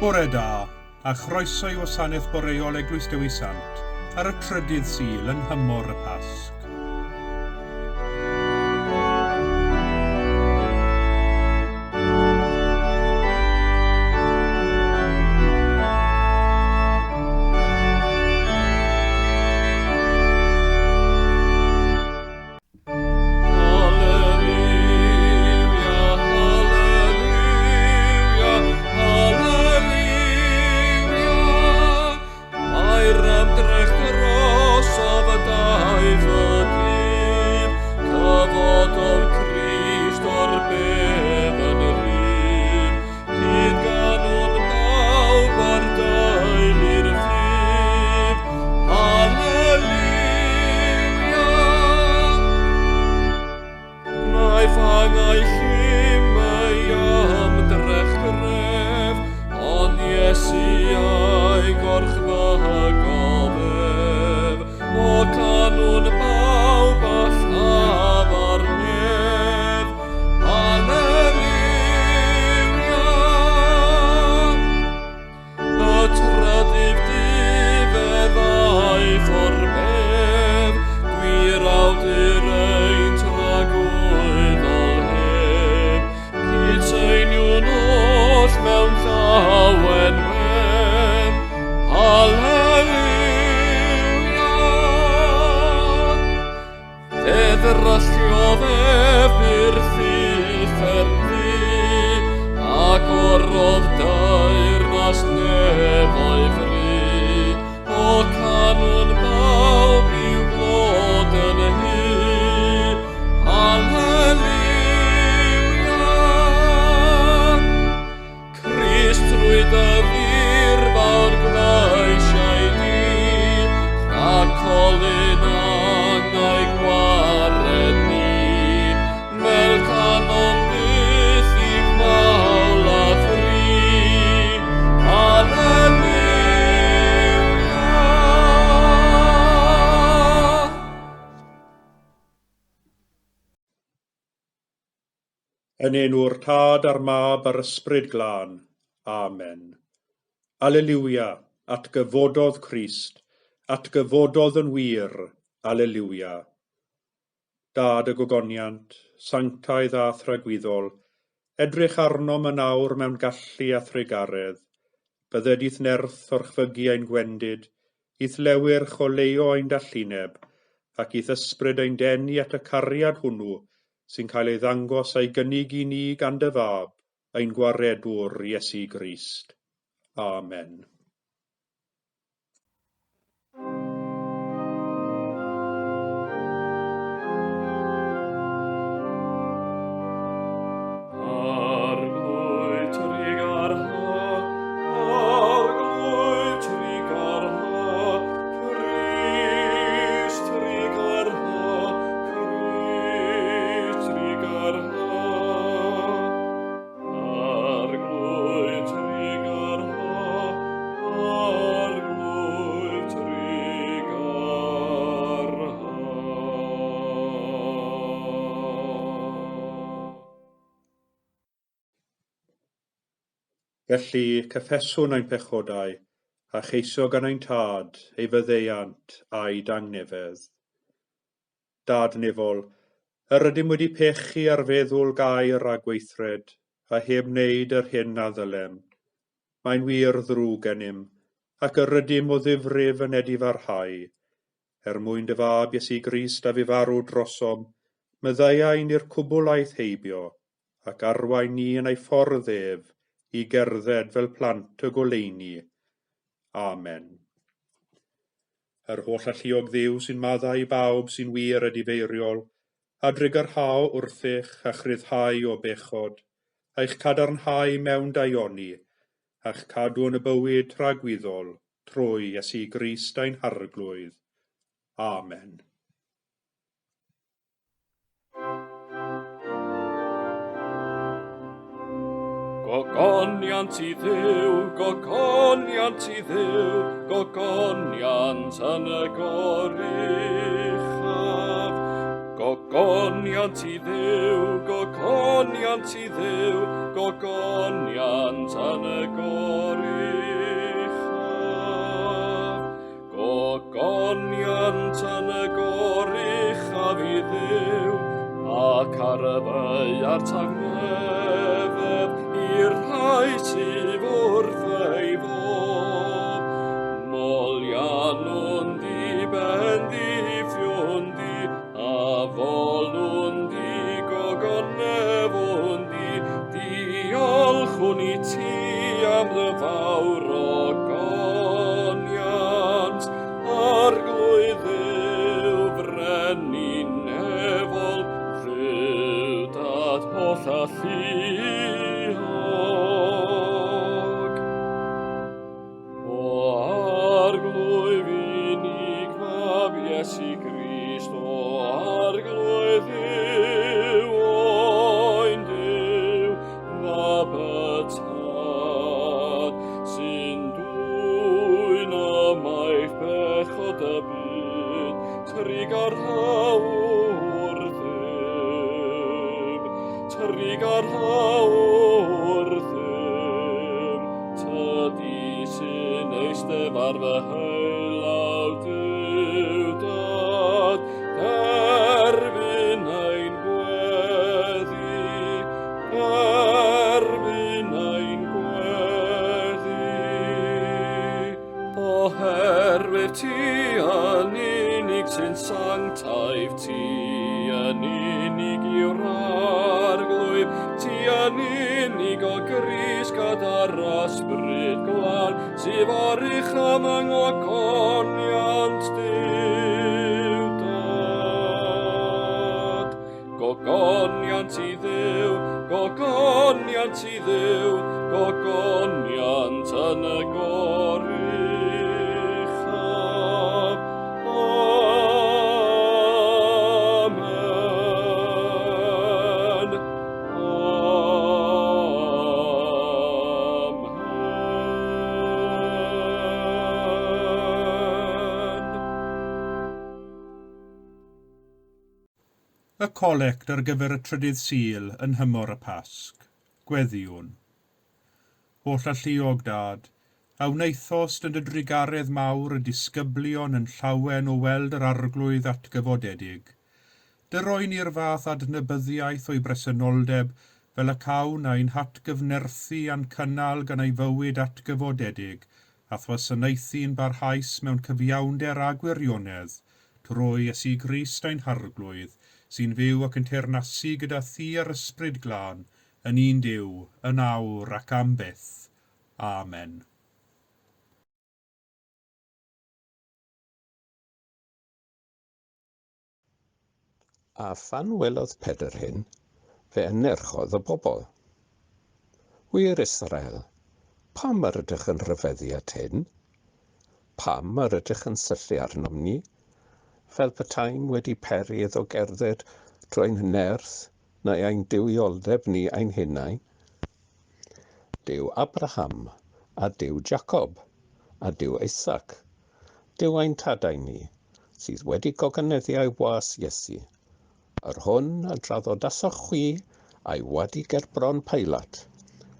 Bore da, a chroeso i wasanaeth boreol Eglwys Dewi Sant ar y trydydd Sul yn nhymor y Pasg. Yn enw'r Tad a'r Mab a'r Ysbryd Glân. Amen. Aleliwia, atgyfododd Crist, atgyfododd yn wir, Aleliwia. Dad y gogoniant, sanctaidd a thragwyddol, edrych arnom yn awr mewn gallu a thrugaredd. Bydded i'th nerth orchfygu ein gwendid, i'th lewyrch oleuo ein dallineb, ac i'th ysbryd ein denu at y cariad hwnnw sy'n cael ei ddangos a'i gynnig i ni gan dy Fab, ein Gwaredwr Iesu Grist. Amen. Arglwydd trugarha, Arglwydd trugarha, Crist trugarha, Crist trugarha. Arglwydd trugarha, Arglwydd trugarha. Felly, cyffeswn ein pechodau, a cheisio gan ein Tad ei faddeuant a'i dangnefedd. Dad nefol, yr ydym wedi pechu ar feddwl gair a gweithred, a heb wneud yr hyn a ddylem. Mae'n wir ddrwg gennym, ac yr ydym o ddifrif yn edifarhau. Er mwyn dy Fab Iesu Grist a fu farw drosom, maddeuai ni'r cwbl aeth heibio, ac arwain ni yn ei ffordd ef i gerdded fel plant y goleuni. Amen. Yr holl alluog Dduw sy'n maddau i bawb sy'n wir edifeiriol, a drugarhao wrthych a chryfhau o bechod, a'ch cadarnhau mewn daioni, a'ch cadw yn y bywyd tragwyddol, trwy Iesu Grist ein Harglwydd. Amen. Gogoniant i Dduw, gogoniant i Dduw, gogoniant yn y goruchaf. Gogoniant i Dduw, gogoniant i Dduw, gogoniant yn y goruchaf. goruchaf. Gogoniant yn y goruchaf i Dduw, ac ar y ddaear tangnefedd i'r rhai sydd wrth ei fodd. Moliannwn di, bendithiwn di, a folwn di, gogonefwn di, diolchwn i ti am dy fawr ogoniant, Arglwydd Dduw, frenin nefol, Dduw Dad holl alluog. O Arglwydd unig Mab Iesu Grist, o Arglwydd Dduw, Oen Duw, Mab y Tad, sy'n dwyn ymaith bechod y byd, trugarha wrthym, trugarha wrthym, tydi sy'n eistedd ar fy heilaw Duw Dad, derbyn ein gweddi, derbyn ein gweddi. Oherwydd ti yn unig sy'n sanctaidd, ti yn unig yw'r Arglwydd, ti yn unig o Grist gyda'r Ysbryd Glân, sydd oruchaf yng ngogoniant Duw Dad. Gogoniant i Dduw, gogoniant i Dduw, gogoniant yn y goruchaf. Amen. Amen. Y colect ar gyfer y trydydd Sul yn nhymor y Pasg. Gweddïwn. Holl alluog Dad, a wnaethost yn dy drugaredd mawr y disgyblion yn llawen o weld yr Arglwydd atgyfodedig. Dyro i ni'r fath adnabyddiaeth o'i bresenoldeb fel y cawn ein hatgyfnerthu a'n cynnal gan ei fywyd atgyfodedig, a thwasanaethu'n barhaus mewn cyfiawnder a gwirionedd, trwy Iesu Grist ein Harglwydd, sy'n fyw ac yn teyrnasu gyda thi a'r Ysbryd Glân, yn un Duw, yn awr ac am byth. Amen. A phan welodd Pedr hyn, fe anerchodd y bobl. Wir Israel, pam yr ydych yn rhyfeddu at hyn? Pam yr ydych yn syllu arnom ni, fel petaem wedi peri iddo gerdded drwy'n nerth neu ein duwioldeb ni ein hunain? Duw Abraham, a Duw Jacob, a Duw Isaac, Duw ein tadau ni, sydd wedi gogoneddu ei was Iesu, yr hwn a draddodasoch chwi a'i wadu ger bron Pilat,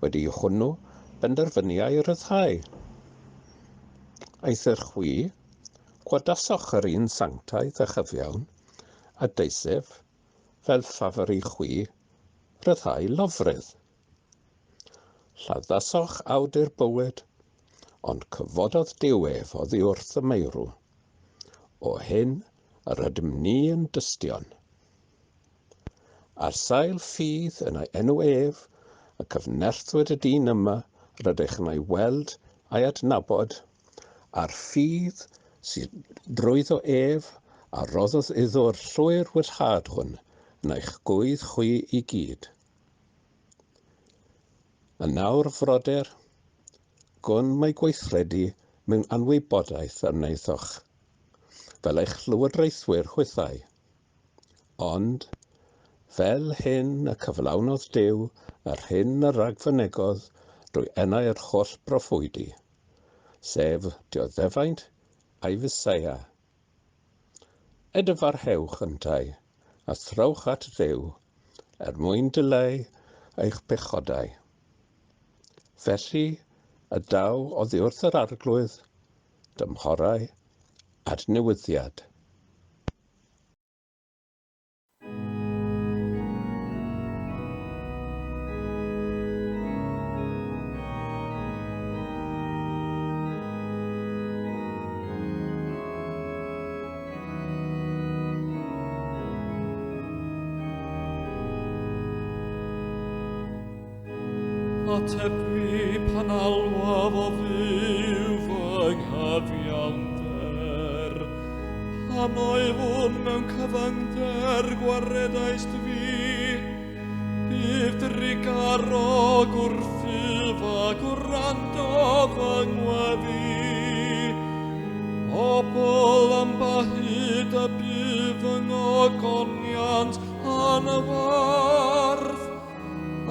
wedi i hwnnw benderfynu a'i ryddhau. Eithr chwi, gwadasoch yr un sanctaidd a chyfiawn, a deisef, fel ffafr i chwi, ryddhau lofrydd. Lladdasoch awdur bywyd, ond cyfododd Duw ef oddi wrth y meirw. O hyn yr ydym ni yn dystion. Ar sail ffydd yn ei enw ef, y cyfnerthwyd y dyn yma rydych yn ei weld a'i adnabod, a'r ffydd sydd drwyddo ef a roddodd iddo'r llwyr wellhad hwn yn eich gwydd chwi i gyd. A nawr, frodyr, gwn mai gweithredu mewn anwybodaeth a wnaethoch, fel eich llywodraethwyr hwythau. Ond, fel hyn y cyflawnodd Duw yr hyn a ragfynegodd drwy enau'r holl broffwydi, sef dioddefaint a'i Feseia. Edfarhewch yntau, a throwch at Dduw, er mwyn dileu eich pechodau. Felly, y daw oddi wrth yr Arglwydd, dymhorau, adnewyddiad. Ateb fi pan alwaf o Dduw fy nghyfiawnder. Pan oeddwn mewn cyfyngder gwaredaist fi, bydd drugarog wrthyf a gwrando fy ngweddi. Pobl am ba hyd y bu fy ngogoniant anwarth,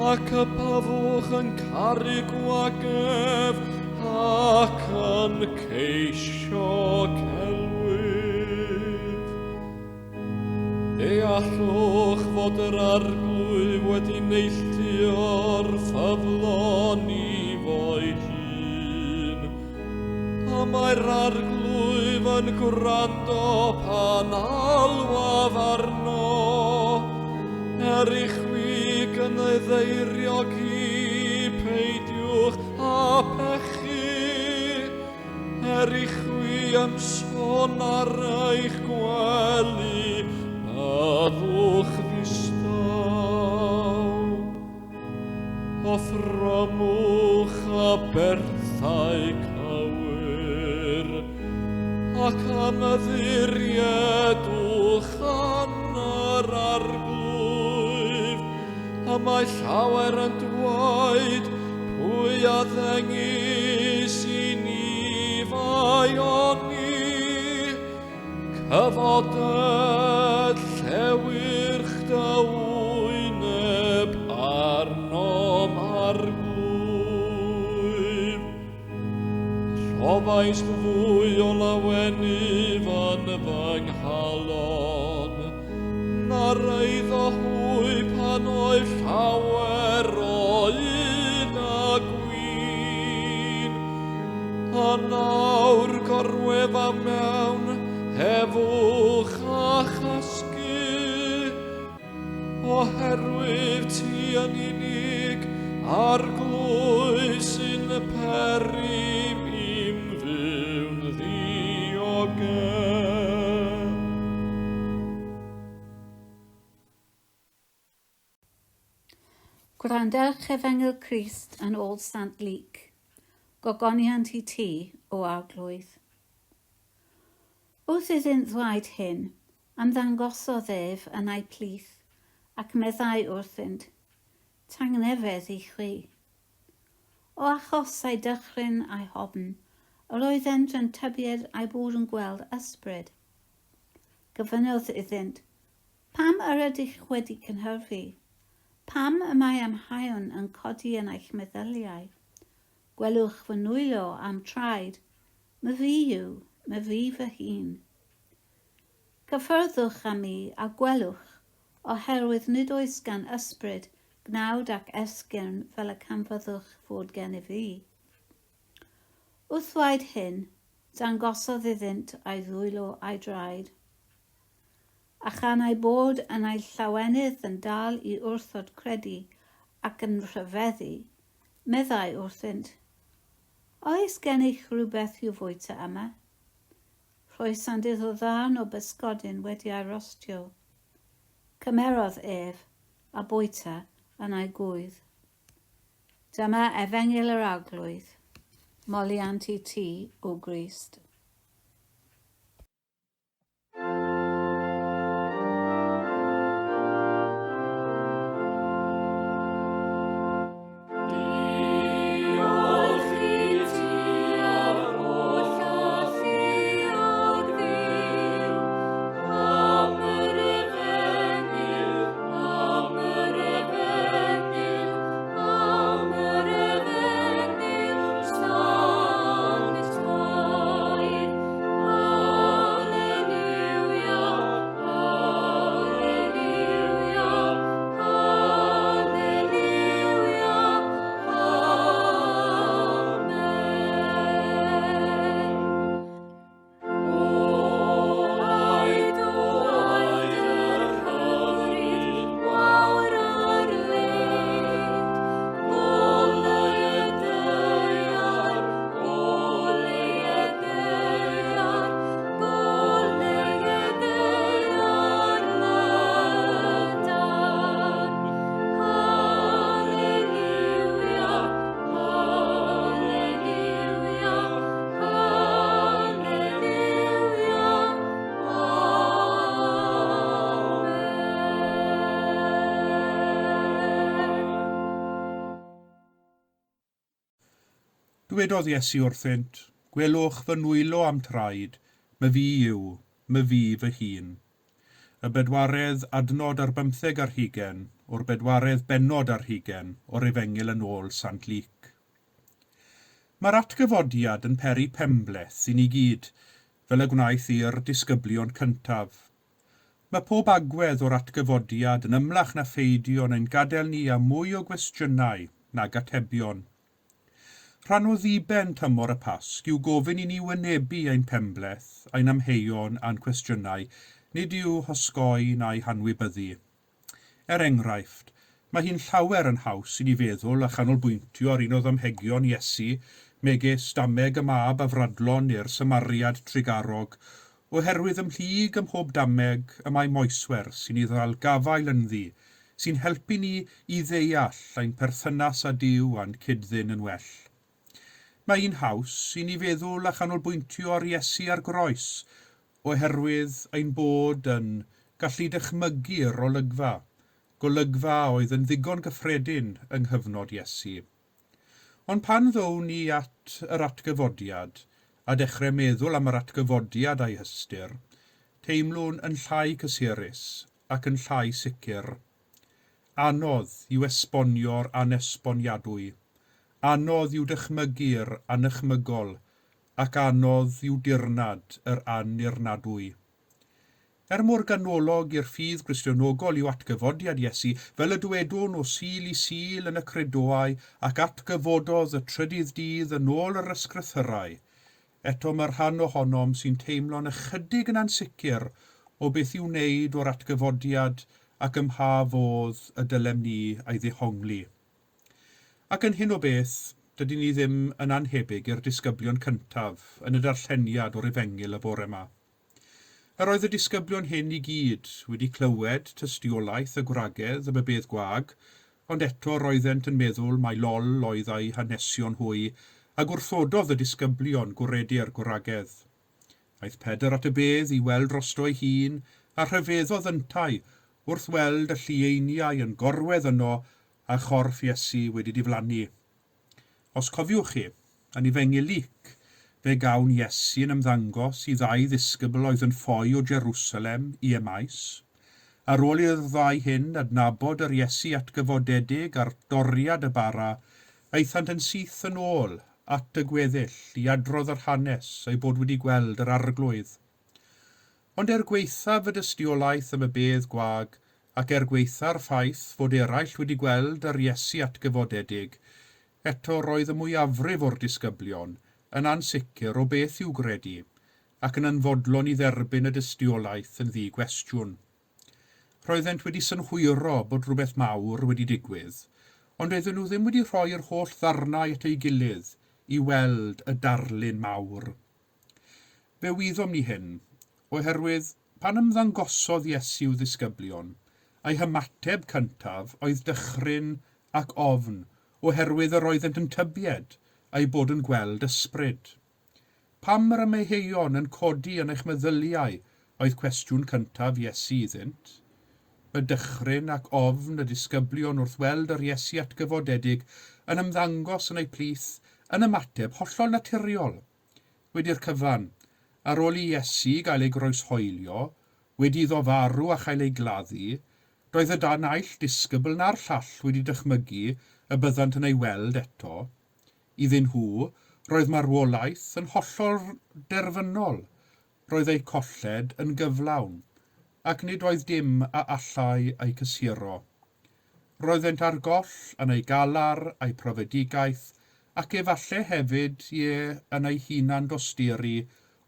ac y pafwch yn caru gwagedd ac yn ceisio celwydd. Deallwch fod yr Arglwydd wedi neilltuo'r ffyddlon i fo'i hun. A mae'r Arglwydd yn gwrando pan alwaf arno, er i chwi gynnyddeiriogi, peidiwch a pechu, er i chwi ymsôn ar eich gwely, byddwch ddistaw. Offrymwch aberthau cywir, ac ymddiriedwch yn yr Arglwydd. A mae llawer yn dweud, pwy a ddengys i ni faioni? Cyfoded llewyrch dy wyneb arnom Arglwydd. Rhoddais fwy o lawenydd yn fy nghalon, na'r eiddo hwy pan oedd llawer o ŷd a gwin. A nawr gorwedda mewn heddwch a chysgu, oherwydd ti yn unig Arglwydd sy'n peri i'm fyw'n ddiogel. Gwrandewch Efengyl Crist yn ôl Sant Luc. Gogoniant i ti, o Arglwydd. Wrth iddynt ddweud hyn, ymddangosodd ef yn eu plith, ac meddai wrthynt, Tangnefedd i chwi. O achos eu dychryn a'u hofn, yr oeddent yn tybied eu bod yn gweld ysbryd. Gofynnodd iddynt, Pam yr ydych wedi cynhyrfu? Pam y mae amheuon yn codi yn eich meddyliau? Gwelwch fy nwylo a'm traed, myfi yw, myfi fy hun. Cyffyrddwch â mi a gwelwch, oherwydd nid oes gan ysbryd gnawd ac esgyrn fel y canfyddwch fod gennyf fi. Wrth ddweud hyn, dangosodd iddynt ei ddwylo a'i draed. A chan ei bod yn ei llawenydd yn dal i wrthod credu ac yn rhyfeddu, meddai wrthynt, Oes gennych rywbeth i'w fwyta yma? Rhoesant iddo ddarn o bysgodyn wedi ei rostio. Cymerodd ef, a bwyta yn ei gŵydd. Dyma Efengyl yr Arglwydd. Moliant i ti, O Grist. Diolch i ti yr holl alluog Dduw, am yr efengyl, am yr efengyl, am yr efengyl sanctaidd. Dywedodd Iesu wrthynt, Gwelwch fy nwylo a'm traed, myfi yw, myfi fy hun. Y bedwaredd adnod ar bymtheg ar hugain o'r bedwaredd bennod ar hugain o'r Efengyl yn ôl Sant Luc. Mae'r atgyfodiad yn peri penbleth i ni gyd, fel y gwnaeth i'r disgyblion cyntaf. Mae pob agwedd o'r atgyfodiad yn ymlach na pheidio yn ein gadael ni â mwy o gwestiynau nag atebion. Rhan o ddiben tymor y Pasg yw gofyn i ni wynebu ein penbleth, ein amheuon a'n cwestiynau, nid i'w hosgoi na'u hanwybyddu. Er enghraifft, mae hi'n llawer yn haws i ni feddwl a chanolbwyntio ar un o ddamhegion Iesu, megis dameg y mab afradlon neu'r Samariad trugarog, oherwydd ymhlyg ym mhob dameg y mae moeswers i ni ddal gafael ynddi, sy'n helpu ni i ddeall ein perthynas â Duw a'n cyd-ddyn yn well. Mae hi'n haws i ni feddwl a chanolbwyntio ar Iesu a'r groes, oherwydd ein bod yn gallu dychmygu'r olygfa, golygfa oedd yn ddigon gyffredin yng nghyfnod Iesu. Ond pan ddown ni at yr atgyfodiad, a dechrau meddwl am yr atgyfodiad a'i hystyr, teimlwn yn llai cysurus ac yn llai sicr. Anodd yw esbonio'r anesboniadwy. Anodd yw dychmygu'r annychmygol, ac anodd yw dirnad yr annirnadwy. Er mor ganolog i'r ffydd Gristionogol yw atgyfodiad Iesu, fel y dywedwn o Sul i Sul yn y credoau ac atgyfododd y trydydd dydd yn ôl yr ysgrythyrau, eto mae rhan ohonom sy'n teimlo'n ychydig yn ansicr o beth i'w wneud o'r atgyfodiad ac ym mha fodd y dylem ni ei ddehongli. Ac yn hyn o beth, dydyn ni ddim yn annhebyg i'r disgyblion cyntaf yn y darlleniad o'r Efengyl y bore yma. Yr oedd y disgyblion hyn i gyd wedi clywed tystiolaeth y gwragedd am y bedd gwag, ond eto roeddent yn meddwl mai lol oedd eu hanesion hwy, a gwrthododd y disgyblion gwaredu'r gwragedd. Aeth Pedr at y bedd i weld drosto ei hun, a rhyfeddodd yntau wrth weld y llieiniau yn gorwedd yno a chorff Iesu wedi diflannu. Os cofiwch chi, yn Efengyl Luc, fe gawn Iesu yn ymddangos i ddau ddisgybl oedd yn ffoi o Jerusalem i Emmaus. Ar ôl i'r ddau hyn adnabod yr Iesu atgyfodedig ar doriad y bara, aethant yn syth yn ôl at y gweddill i adrodd yr hanes eu bod wedi gweld yr Arglwydd. Ond er gwaethaf y dystiolaeth am y bedd gwag, ac er gwaetha'r ffaith fod eraill wedi gweld yr Iesu atgyfodedig, eto roedd y mwyafrif o'r disgyblion yn ansicr o beth i'w gredu, ac yn anfodlon i dderbyn y dystiolaeth yn ddi-gwestiwn. Roeddent wedi synhwyro bod rhywbeth mawr wedi digwydd, ond doedden nhw ddim wedi rhoi'r holl ddarnau at ei gilydd i weld y darlun mawr. Fe wyddom ni hyn, oherwydd pan ymddangosodd Iesu i'w ddisgyblion, eu hymateb cyntaf oedd dychryn ac ofn, oherwydd yr oeddent yn tybied eu bod yn gweld ysbryd. Pam yr amheuon yn codi yn eich meddyliau oedd cwestiwn cyntaf Iesu iddynt. Mae dychryn ac ofn y disgyblion wrth weld yr Iesu atgyfodedig yn ymddangos yn eu plith yn ymateb hollol naturiol. Wedi'r cyfan, ar ôl i Iesu gael ei groeshoelio, wedi iddo farw a chael ei gladdu, doedd y da naill disgybl na'r llall wedi dychmygu y byddant yn ei weld eto. Iddyn nhw, roedd marwolaeth yn hollol derfynol, roedd eu colled yn gyflawn, ac nid oedd dim a allai eu cysuro. Roeddent ar goll yn eu galar, eu profedigaeth, ac efallai hefyd, ie, yn eu hunan dosturi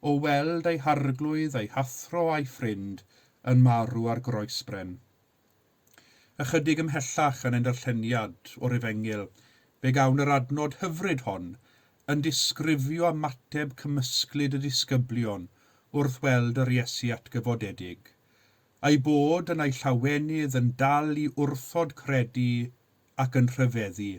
o weld eu harglwydd, eu hathro a'u ffrind yn marw ar groesbren. Ychydig ymhellach yn ein darlleniad o'r Efengyl, fe gawn yr adnod hyfryd hon yn disgrifio ymateb cymysglyd y disgyblion wrth weld yr Iesu atgyfodedig, eu bod yn eu llawenydd yn dal i wrthod credu ac yn rhyfeddu.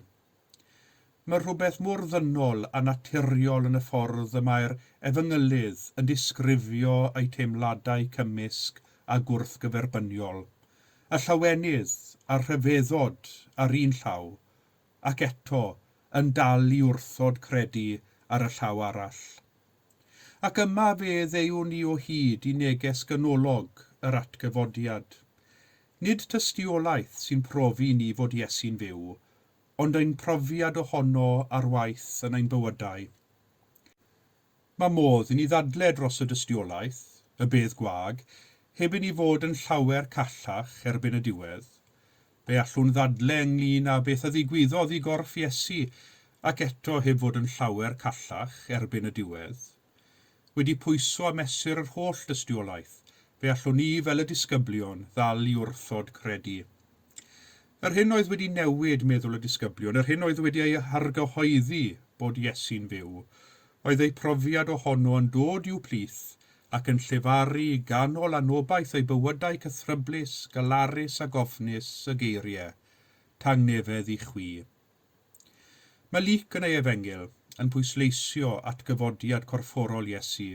Mae rhywbeth mor ddynol a naturiol yn y ffordd y mae'r Efengylydd yn disgrifio eu teimladau cymysg a gwrthgyferbyniol, y llawenydd a'r rhyfeddod ar un llaw, ac eto yn dal i wrthod credu ar y llaw arall. Ac yma fe ddeuwn ni o hyd i neges ganolog yr atgyfodiad. Nid tystiolaeth sy'n profi i ni fod Iesu'n fyw, ond ein profiad ohono ar waith yn ein bywydau. Mae modd i ni ddadle dros y dystiolaeth, y bedd gwag, heb i ni fod yn llawer callach erbyn y diwedd. Fe allwn ddadle ynglŷn â beth a ddigwyddodd i gorff Iesu ac eto heb fod yn llawer callach erbyn y diwedd. Wedi pwyso a mesur yr holl dystiolaeth, fe allwn ni, fel y disgyblion, ddal i wrthod credu. Yr hyn oedd wedi newid meddwl y disgyblion, yr hyn oedd wedi eu hargyhoeddi bod Iesu'n fyw, oedd eu profiad ohono yn dod i'w plith ac yn llefaru i ganol anobaith eu bywydau cythryblus, galarus a gofnus y geiriau, Tangnefedd i chwi. Mae Luc yn ei Efengyl yn pwysleisio atgyfodiad corfforol Iesu.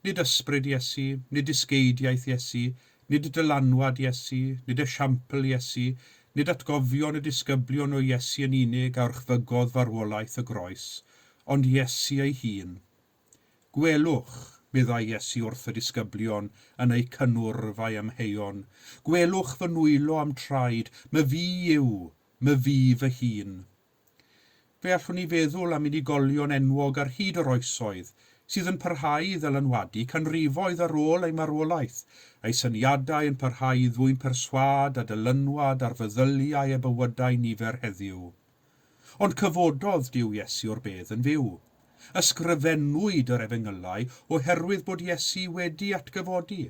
Nid ysbryd Iesu, nid dysgeidiaeth Iesu, nid dylanwad Iesu, nid esiampl Iesu, nid atgofion y disgyblion o Iesu yn unig a orchfygodd farwolaeth y groes, ond Iesu ei hun. Gwelwch, meddai Iesu wrth y disgyblion yn eu cynnwrf a'i amheuon, gwelwch fy nwylo a'm traed, myfi yw, myfi fy hun. Fe allwn ni feddwl am unigolion enwog ar hyd yr oesoedd sydd yn parhau i ddylanwadu canrifoedd ar ôl eu marwolaeth, eu syniadau yn parhau i ddwyn perswâd a dylanwad ar feddyliau a bywydau nifer heddiw. Ond cyfododd Duw Iesu o'r bedd yn fyw. Ysgrifennwyd yr Efengylau oherwydd bod Iesu wedi atgyfodi.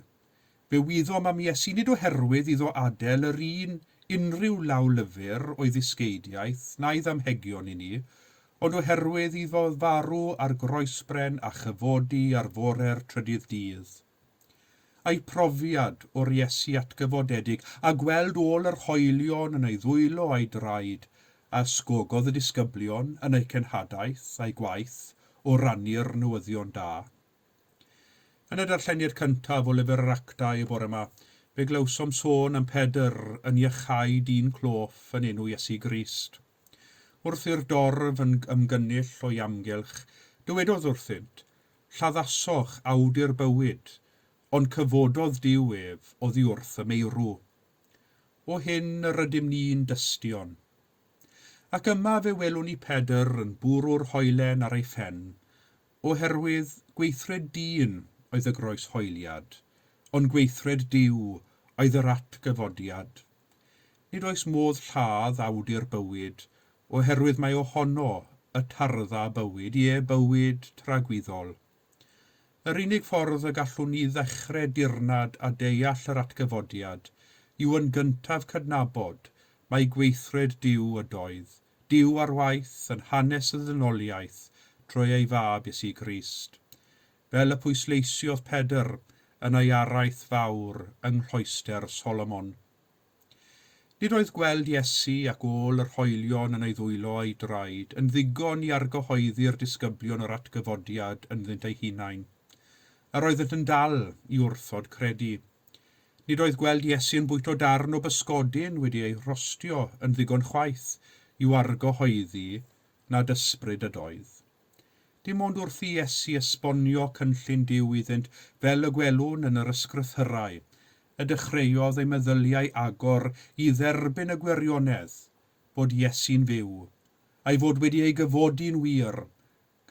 Fe wyddom am Iesu nid oherwydd iddo adael yr un unrhyw lawlyfr o'i ddysgeidiaeth na'i ddamhegion i ni, ond oherwydd iddo farw ar groesbren a chyfodi ar fore'r trydydd dydd. A'i profiad o'r Iesu atgyfodedig a gweld ôl yr hoelion yn ei ddwylo a'i draed, a ysgogodd y disgyblion yn eu cenhadaeth a'u gwaith o rannu'r newyddion da. Yn y darlleniad cyntaf o lyfr yr Actau y bore 'ma, fe glywsom sôn am Pedr yn iachau dyn cloff yn enw Iesu Grist. Wrth i'r dorf yn ymgynnull o'i amgylch, dywedodd wrthynt, Lladdasoch awdur bywyd, ond cyfododd Duw ef oddi wrth y meirw. O hyn yr ydym ni'n dystion. Ac yma fe welwn ni Pedr yn bwrw'r hoelen ar ei phen, oherwydd gweithred dyn oedd y groeshoeliad, ond gweithred Duw oedd yr atgyfodiad. Nid oes modd lladd awdur bywyd, oherwydd mai ohono y tardda bywyd, ie, bywyd tragwyddol. Yr unig ffordd y gallwn ni ddechrau dirnad a deall yr atgyfodiad yw yn gyntaf cydnabod mai gweithred Duw ydoedd, Duw ar waith yn hanes y ddynoliaeth trwy ei Fab Iesu Grist. Fel y pwysleisiodd Pedr yn ei araith fawr yng nghloester Solomon. Nid oedd gweld Iesu ac ôl yr hoelion yn ei ddwylo a'i draed yn ddigon i argyhoeddi'r disgyblion o'r atgyfodiad ynddynt eu hunain. Yr oeddent yn dal i wrthod credu. Nid oedd gweld Iesu yn bwyto darn o bysgodyn wedi ei rhostio yn ddigon chwaith i'w argyhoeddi nad ysbryd ydoedd. Dim ond wrth i Iesu esbonio cynllun Duw iddynt fel y gwelwn yn yr Ysgrythyrau, y dechreuodd ei meddyliau agor i dderbyn y gwirionedd bod Iesu'n fyw, a'i fod wedi ei gyfodi'n wir,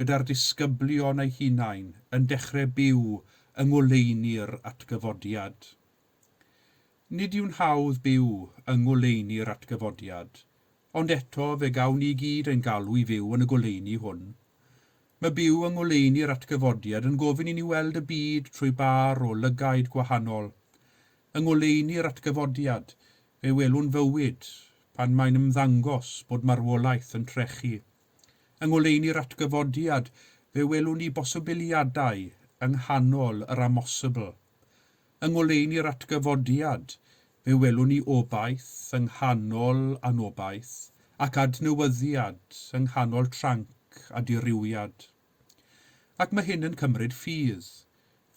gyda'r disgyblion eu hunain yn dechrau byw yng ngoleuni'r atgyfodiad. Nid yw'n hawdd byw yng ngoleuni'r atgyfodiad, ond eto fe gawn ni gyd ein galw i fyw yn y goleuni hwn. Mae byw yng ngoleuni'r atgyfodiad yn gofyn i ni weld y byd trwy bâr o lygaid gwahanol. Yng ngoleuni'r atgyfodiad, fe welwn fywyd pan mae'n ymddangos bod marwolaeth yn trechu. Yng ngoleuni'r atgyfodiad, fe welwn ni bosibiliadau yng nghanol yr amhosibl. Yng ngoleuni'r atgyfodiad, fe welwn ni obaith yng nghanol anobaith ac adnewyddiad yng nghanol tranc a dirywiad. Ac mae hyn yn cymryd ffydd,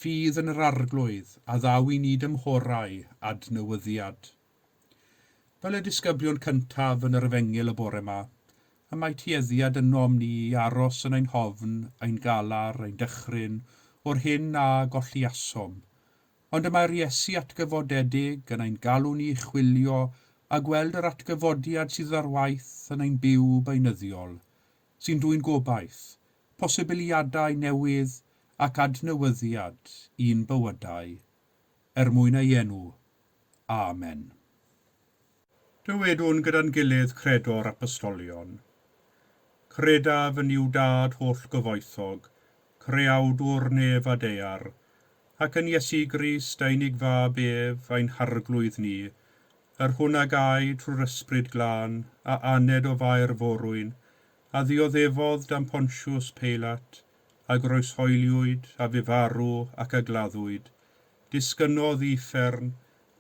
ffydd yn yr Arglwydd a ddaw i ni dymhorau adnewyddiad. Fel y disgyblion cyntaf yn yr Efengyl y bore 'ma, Y mae tueddiad ynom ni i aros yn ein hofn, ein galar, ein dychryn, o'r hyn a golliasom. Ond y mae'r Iesu atgyfodedig yn ein galw ni i chwilio a gweld yr atgyfodiad sydd ar waith yn ein byw beunyddiol, sy'n dwyn gobaith, posibiliadau newydd ac adnewyddiad i'n bywydau. Er mwyn ei enw. Amen. Dywedwn gyda'n gilydd credo'r apostolion. Credaf yn Nuw Dad holl gyfoethog, creawdwr nef a daear, ac yn Iesu Grist ei unig Fab ef, ein Harglwydd ni, yr hwn a gau trwy'r Ysbryd Glân, a aned o Fair Forwyn, a ddioddefodd dan Pontius Peilat, a groeshoeliwyd, a fu farw, ac a gladdwyd, disgynnodd i uffern,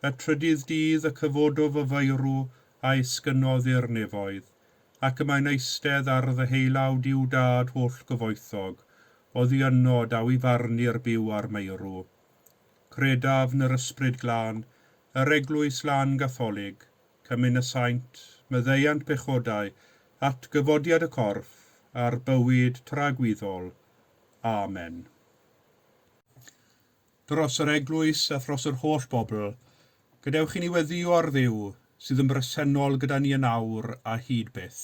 y trydydd dydd y cyfododd o feirw, a esgynnodd i'r nefoedd, ac y mae'n eistedd ar ddeheulaw Duw Dad holl gyfoethog, oddi yno daw i farnu'r byw a'r meirw. Credaf yn yr Ysbryd Glân, yr Eglwys Lân Gatholig, cymun y saint, maddeuant pechodau, atgyfodiad y corff, a'r bywyd tragwyddol. Amen. Dros yr eglwys a thros yr holl bobl, gadewch i ni weddïo ar Dduw sydd yn bresennol gyda ni yn awr a hyd byth.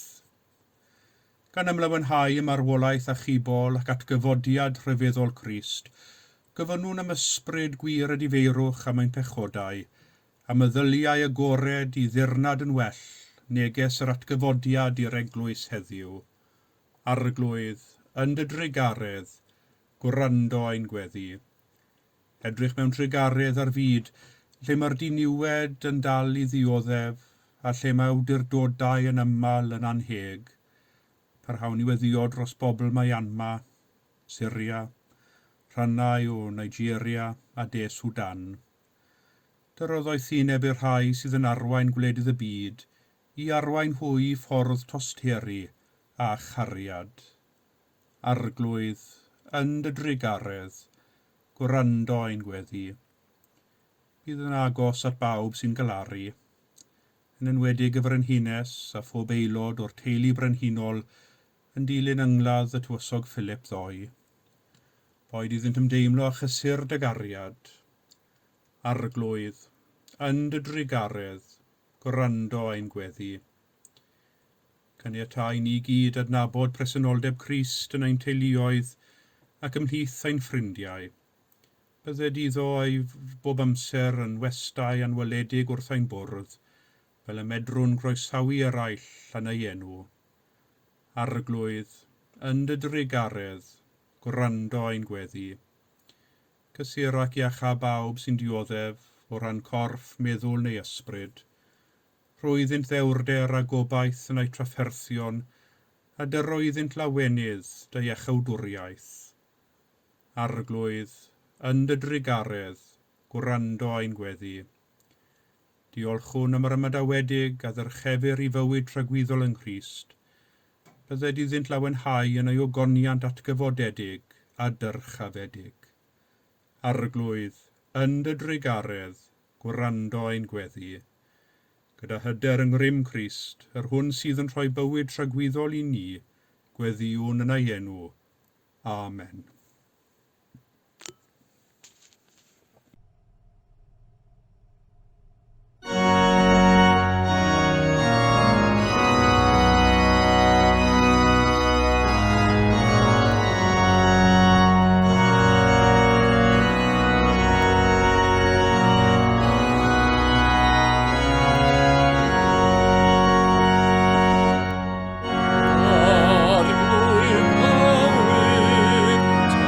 Gan ymlawenhau ym marwolaeth achubol ac atgyfodiad rhyfeddol Crist, gofynnwn am ysbryd gwir edifeirwch am ein pechodau, a meddyliau agored i ddirnad yn well neges yr atgyfodiad i'r eglwys heddiw. Arglwydd, yn dy drugaredd, gwrando ein gweddi. Edrych mewn trugaredd ar fyd lle mae'r diniwed yn dal i ddioddef a lle mae awdurdodau yn aml yn annheg. Parhawn i weddïo dros bobl Myanmar, Syria, rhannau o Nigeria a De Sudan. Dyro ddoethineb i'r rhai sydd yn arwain gwledydd y byd i arwain hwy i ffordd tosteri a chariad. Arglwydd, yn dy drugaredd, gwrando ein gweddi. Bydd yn agos at bawb sy'n galaru, yn enwedig y frenhines a phob aelod o'r teulu brenhinol yn dilyn angladd y tywysog Philip ddoe. Boed iddynt ymdeimlo â chysur dy gariad. Arglwydd, yn dy drugaredd, gwrando ein gweddi. Caniatâi ni gyd adnabod presenoldeb Crist yn ein teuluoedd ac ymhlith ein ffrindiau. Bydded iddo ei bob amser yn westai anweledig wrth ein bwrdd, fel y medrwn groesawu eraill yn ei enw. Arglwydd, yn dy drugaredd, gwrando ein gweddi. Cysur ac iachâ bawb sy'n dioddef o ran corff, meddwl neu ysbryd. Rho iddynt ddewrder a gobaith yn eu trafferthion, a dyro iddynt lawenydd dy iachawdwriaeth. Arglwydd, yn dy drugaredd, gwrando ein gweddi. Diolchwn am yr ymadawedig a ddyrchefir i fywyd tragwyddol yng Nghrist. Bydded iddynt lawenhau yn ei ogoniant atgyfodedig a dyrchafedig. Arglwydd, yn dy drugaredd, gwrando ein gweddi. Gyda hyder yng ngrym Crist, yr hwn sydd yn rhoi bywyd tragwyddol i ni, gweddïwn yn ei enw. Amen. Arglwydd bywyd,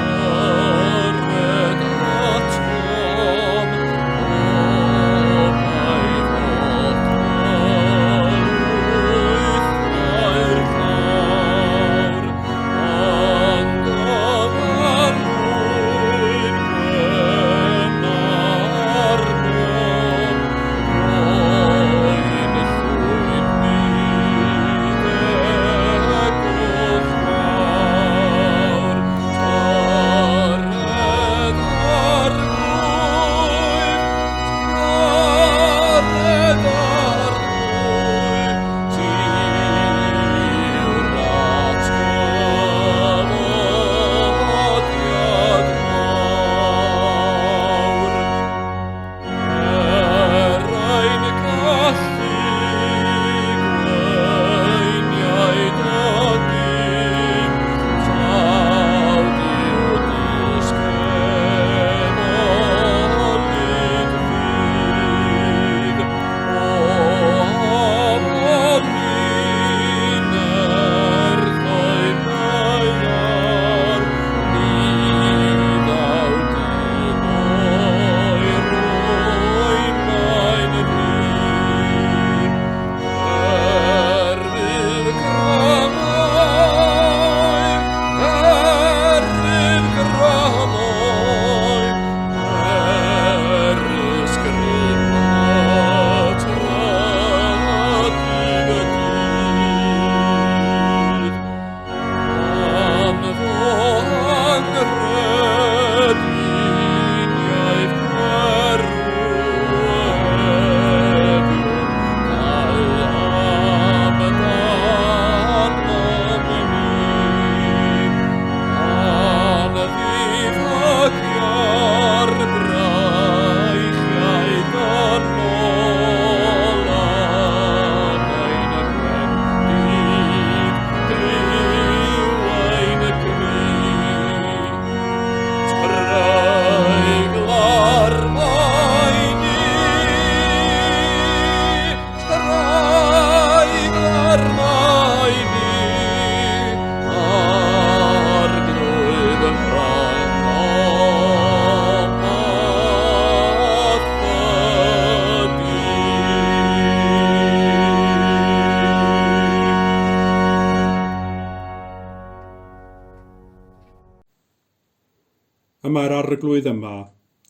Y mae'r Arglwydd yma,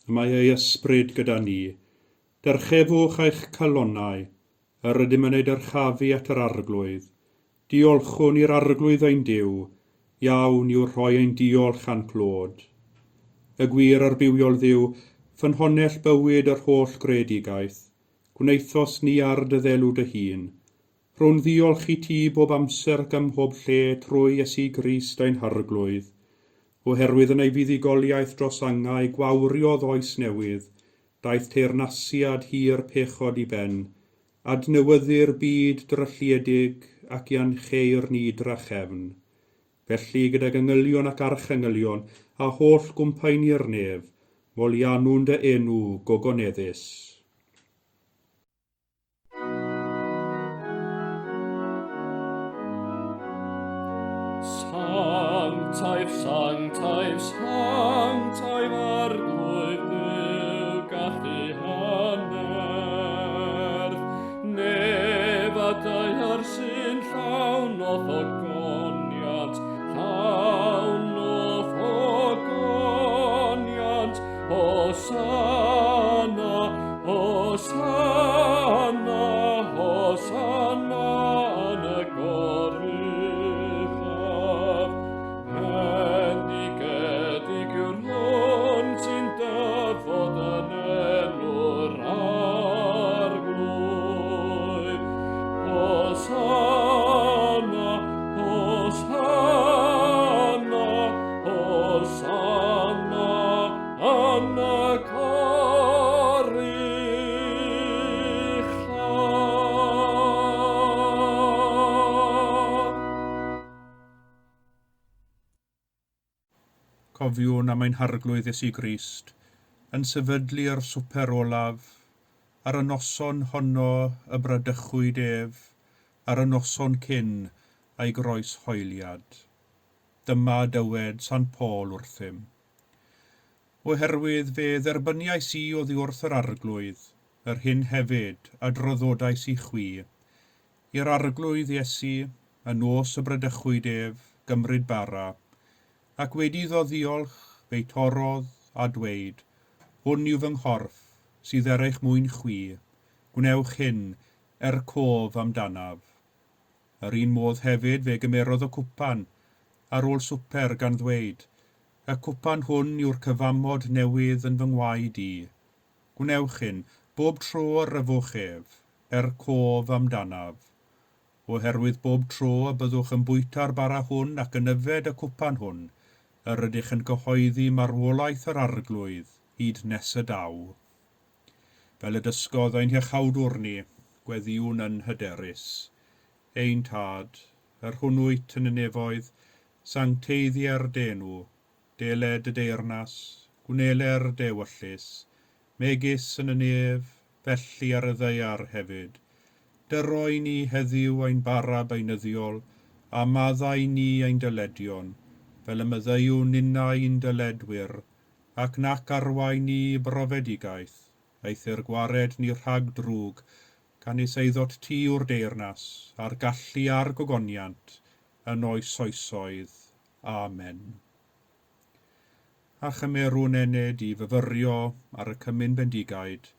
y mae ei ysbryd gyda ni. Dyrchefwch eich calonnau, yr ydym yn ei dyrchafu at yr Arglwydd. Diolchwn i'r Arglwydd ein Duw, iawn yw rhoi ein diolch a'n clod. Y gwir a'r bywiol Dduw, ffynhonnell bywyd yr holl greadigaeth, gwnaethos ni ar dy ddelw dy hun. Rhown ddiolch i ti bob amser ac ym mhob lle trwy Iesu Grist ein Harglwydd. Oherwydd yn ei fuddugoliaeth dros angau gwawriodd oes newydd, daeth teyrnasiad hir pechod i ben, adnewyddu'r byd drylliedig ac i ancheir ni drachefn. Felly, gydag angylion ac archangylion, a holl gwmpaeni'r nef, moliannwn dy enw gogoneddus. Sanctaidd, sanctaidd, sanctaidd Arglwydd Duw, gallu hannerth. Nef a daear sy'n llawn o'th ogoniant, llawn o'th ogoniant. Hosanna, Hosanna, Hosanna yn y goruchaf. Bendigedig yw'r hwn sy'n dyfod yn enw'r Arglwydd. Hosanna, Hosanna, Hosanna yn y goruchaf. Cofiwn am ein Harglwydd Iesu Grist, yn sefydlu'r swper olaf, ar y noson honno y bradychwyd ef, ar y noson cyn a'i groeshoeliad. Dyma dywed Sant Paul wrthym. Oherwydd fe dderbyniais i oddi wrth yr Arglwydd, yr hyn hefyd a draddodais i chwi, i'r Arglwydd Iesu, y nos y bradychwyd ef, gymryd bara, ac wedi iddo ddiolch, fe'i torrodd a dweud, Hwn yw fy nghorff, sydd er eich mwyn chwi, gwnewch hyn er cof amdanaf. Yr un modd hefyd fe gymerodd y cwpan, ar ôl swper gan ddweud, Y cwpan hwn yw'r cyfamod newydd yn fy ngwaed i. Gwnewch hyn, bob tro yr yfwch ef, er cof amdanaf. Oherwydd bob tro y byddwch yn bwyta'r bara hwn ac yn yfed y cwpan hwn, yr ydych yn cyhoeddi marwolaeth yr Arglwydd hyd nes y daw. Fel y dysgodd ein Hiachawdwr ni, gweddïwn yn hyderus. Ein Tad, yr hwn wyt yn y nefoedd, sancteiddier dy enw, deled dy deyrnas, gwneler dy ewyllys, megis yn y nef, felly ar y ddaear hefyd. Dyroi ni heddiw ein bara beunyddiol, a maddau ni ein dyledion, fel y maddeuwn ninnau i'n dyledwyr, ac nac arwain ni i brofedigaeth, eithr gwared ni rhag drwg, canys eiddot ti yw'r deyrnas, a'r gallu a'r gogoniant, yn oes oesoedd. Amen. A chymerwn ennyd i fyfyrio ar y cymun bendigaid,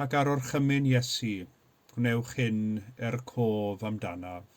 ac ar orchymyn Iesu, gwnewch hyn er cof amdanaf.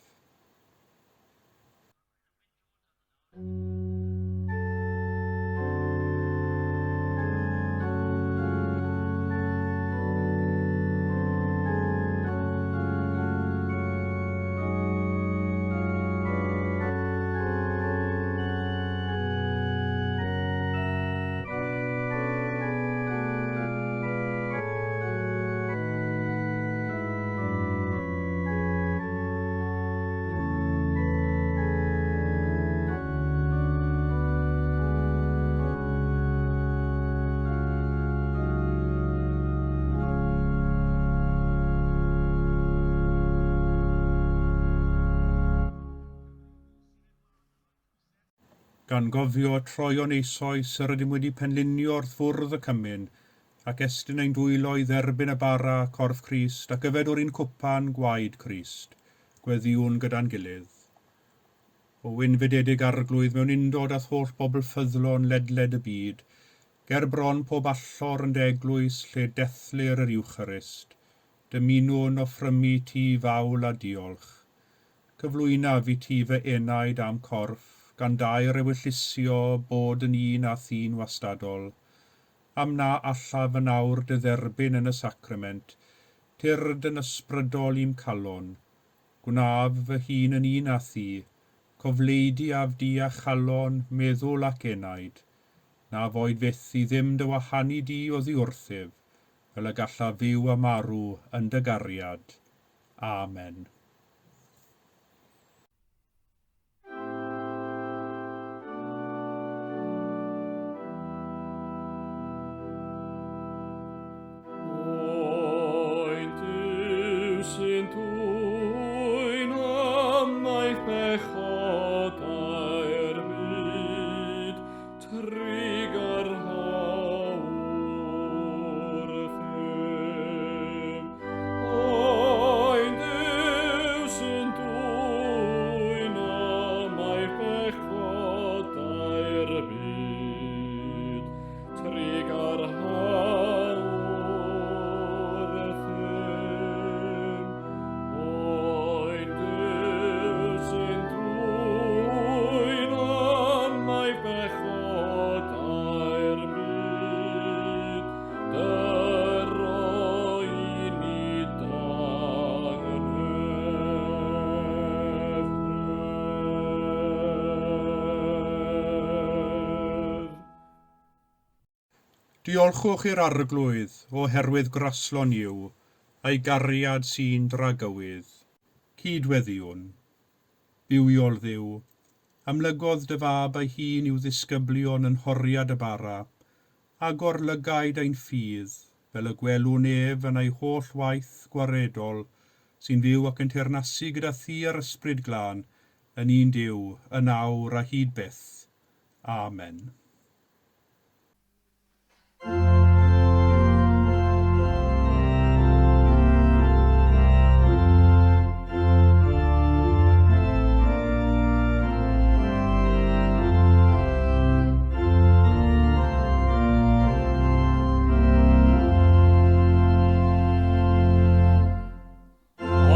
Gan gofio troeon eisoes yr ydym wedi penlinio wrth fwrdd y cymun, ac estyn ein dwylo i dderbyn y bara, corff Crist, ac yfed o'r un cwpan, gwaed Crist. Gweddïwn gyda'n gilydd. O wynfydedig Arglwydd mewn undod â'th holl bobl ffyddlon ledled y byd, ger bron pob allor yn dy eglwys lle dethlir yr Iwcharist, dymunwn offrymu ti fawl a diolch. Cyflwynaf i ti fy enaid a'm corff, gan daer ewyllysio bod yn un â thi'n wastadol. Am na allaf yn awr dy dderbyn yn y sacrament, tyrd yn ysbrydol i'm calon. Gwnaf fy hun yn un â thi, cofleidiaf di â chalon, meddwl ac enaid. Na foed fyth i ddim dy wahanu di oddi wrthyf, fel y gallaf fyw a marw yn dy gariad. Amen. Oen Duw sy'n dwyn ymaith pechodau'r byd, trugarha wrthym. Oen Duw sy'n dwyn ymaith pechodau'r byd, trugarha wrthym. Oen Duw sy'n dwyn ymaith pechodau'r byd, dyro i ni dangnefedd. Diolchwch i'r Arglwydd oherwydd graslon yw, a'i gariad sy'n dragywydd. Cydweddiwn. Bywiol Dduw, amlygodd dy fab ei hun i'w ddisgyblion yn nhoriad y bara, agor lygaid ein ffydd, fel y gwelwn ef yn ei holl waith gwaredol, sy'n fyw ac yn teyrnasu gyda thi a'r Ysbryd Glân, yn un Duw, yn awr a hyd byth. Amen.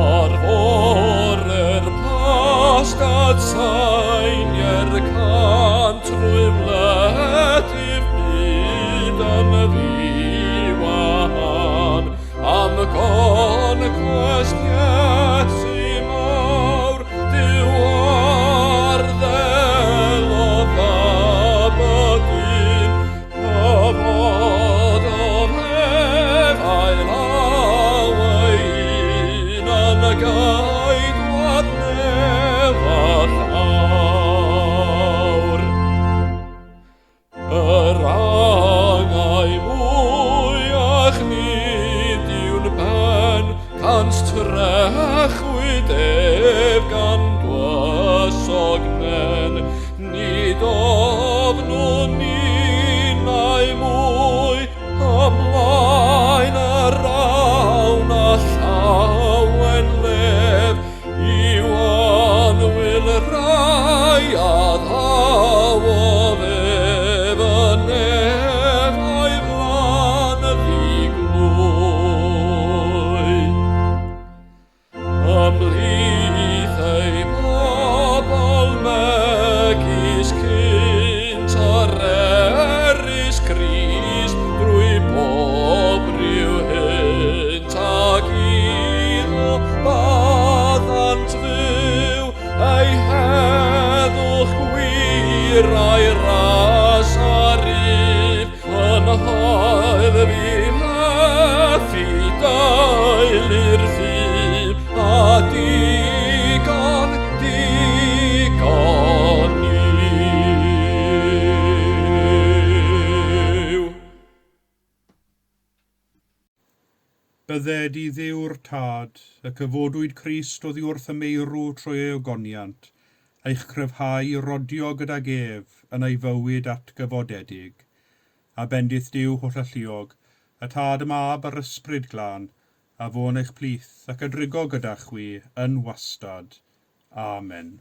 Ar fore'r Pasg adsain i'r cant trwy wledydd byd yn ddiwahan, am concwest Iesu mawr, Duw arddelodd fab y dyn, cyfododd ef a'i law ei hun yn y geidwad nef a llawr. Yr angau mwyach nid yw'n ben, cant trechwyd ef gan dywysog-nen. Nid ofnwn ninnau mwy, ymlaen yr awn a llawen lef, i'w annwyl rai a ddawodd ef yn nef a'i flan ddiglwy. Ymhlith ei bobl megis cynt ar erys Crist drwy bob rhyw hynt ag iddo baddant fyw ei heddwch gwir a'i ras a rif yn hael fi methu daelu'r ffydd a digon, digon yw. Bydded i Dduw'r Tad, y cyfodwyd Crist oddi wrth y meirw trwy ei ogoniant, eich cryfhau i rodio gydag ef yn ei fywyd atgyfodedig. A bendith Duw hollalluog, y Tad, y Mab a'r Ysbryd Glân, a fo'n eich plith ac a drigo gyda chwi yn wastad. Amen.